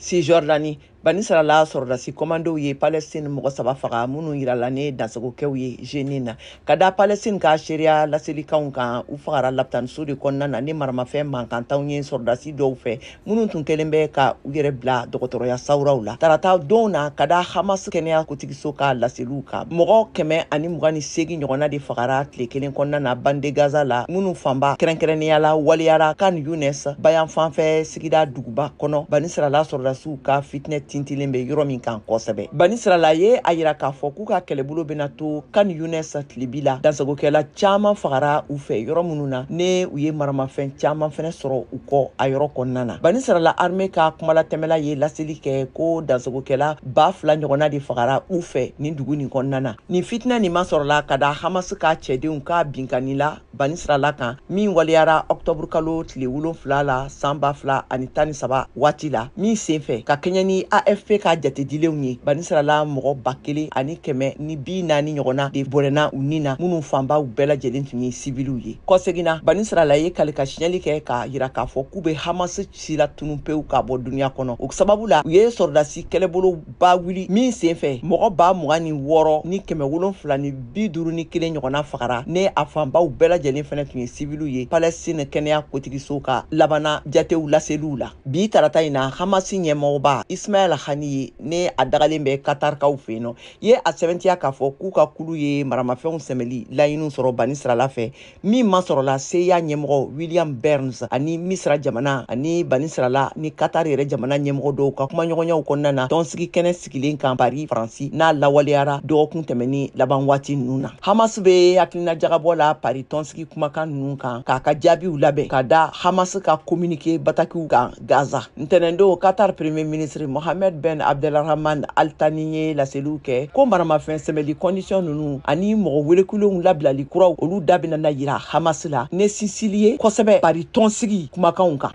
Cisjordanie, Banisirala sɔrɔdasi kɔmandow ye Palestine mɔgɔ 3 faga minnu yirala ni dansagokɛw ye Jenin. Ka da Palestine ka seereya laselikanw kan, u fagara lapitaniso de kɔnɔna na ni maramafɛn mankantanw ye sɔrɔdasi dɔw fɛ minnu tun kɛlen bɛ ka u yɛrɛ bila dɔgɔtɔrɔya sawuraw la. Tarata don na, ka da Hamas kɛnɛya kotigiso ka laseliw kan, mɔgɔ 128 ɲɔgɔnna de fagara tile kelen kɔnɔna na bande Gaza la, minnu fanba kɛrɛnkɛrɛnnenya la waleyara Khan Younes bayan fanfɛ sigida duguba kɔnɔ, Banisirala sɔrɔdasiw ka fitinɛ tintilen bɛ yɔrɔ min kan kosɛbɛ. Banisirala ye a yira k'a fɔ k'u ka kɛlɛbolo bɛna to Khan Younes tilebi la. Dansagokɛla caman fagara u fɛ yɔrɔ minnu na, ne u ye maramafɛn caman fɛnɛ sɔrɔ u kɔ a yɔrɔ kɔnɔna na. Banisirala armée ka kumalatɛmɛla ye laseli kɛ ko dansagokɛla 2000 ɲɔgɔnna de fagara u fɛ nin dugu nin kɔnɔna na. Nin fitinɛ nin masɔrɔla ka da Hamas ka cɛdenw ka binkanni la Banisirala kan, min waleyara ɔktɔburu kalo tile 7 la san 2013 waati la, min senfɛ ka kɛɲɛ ni AFP ka jatedilenw ye, Banisirala mɔgɔ 1140 ɲɔgɔnna de bɔnɛna u ni na, minnu fanbaw bɛɛ lajɛlen tun ye sibiliw ye. Kɔseginna, Banisirala ye kalika siɲɛli kɛ k'a yira k'a fɔ k'u bɛ Hamas sila tunun pewu ka bɔ duniya kɔnɔ. O sababu la, u ye sɔrɔdasi kɛlɛbolo ba wuli min senfɛ mɔgɔ 26,751 ɲɔgɔnna fagara, ne a fanbaw bɛɛ lajɛlen fɛnɛ tun ye sibiliw ye Palestine kɛnɛya kotigiso ka labana jatew laseliw la. Bi tarata in na, Hamas ɲɛmɔgɔba Ismaël Haniyeh, ne a dagalen bɛ Katarkaw fɛ yen nɔ, ye a sɛbɛntiya k'a fɔ k'u ka kulu ye maramafɛnw sɛmɛli laɲiniw sɔrɔ Banisirala fɛ, min masɔrɔla CIA ɲɛmɔgɔ William Burns ani Misira jamana ani Banisirala ni Qatar yɛrɛ jamana ɲɛmɔgɔ dɔw ka kumaɲɔgɔnyaw kɔnɔna na tɔnsigi kɛnɛ sigilen kan Paris, Faransi, n'a lawaleyara dɔgɔkun tɛmɛni laban waati ninnu na. Hamas bɛ hakilina jagabɔ la Paris tɔnsigi kumakan ninnu kan k'a ka jaabiw labɛn ka da Hamas ka communiqué batakiw kan Gaza. Ntɛnɛndon, Qatar Premier ministre Mohamed Ben Abdelrahman Al Thani ye laseliw kɛ ko maramafɛn sɛmɛli condition ninnu ani mɔgɔ welekulenw labilali kuraw, olu da bɛna na yira Hamas la, ne sinsili ye kosɛbɛ Paris tɔnsigi kumakanw kan.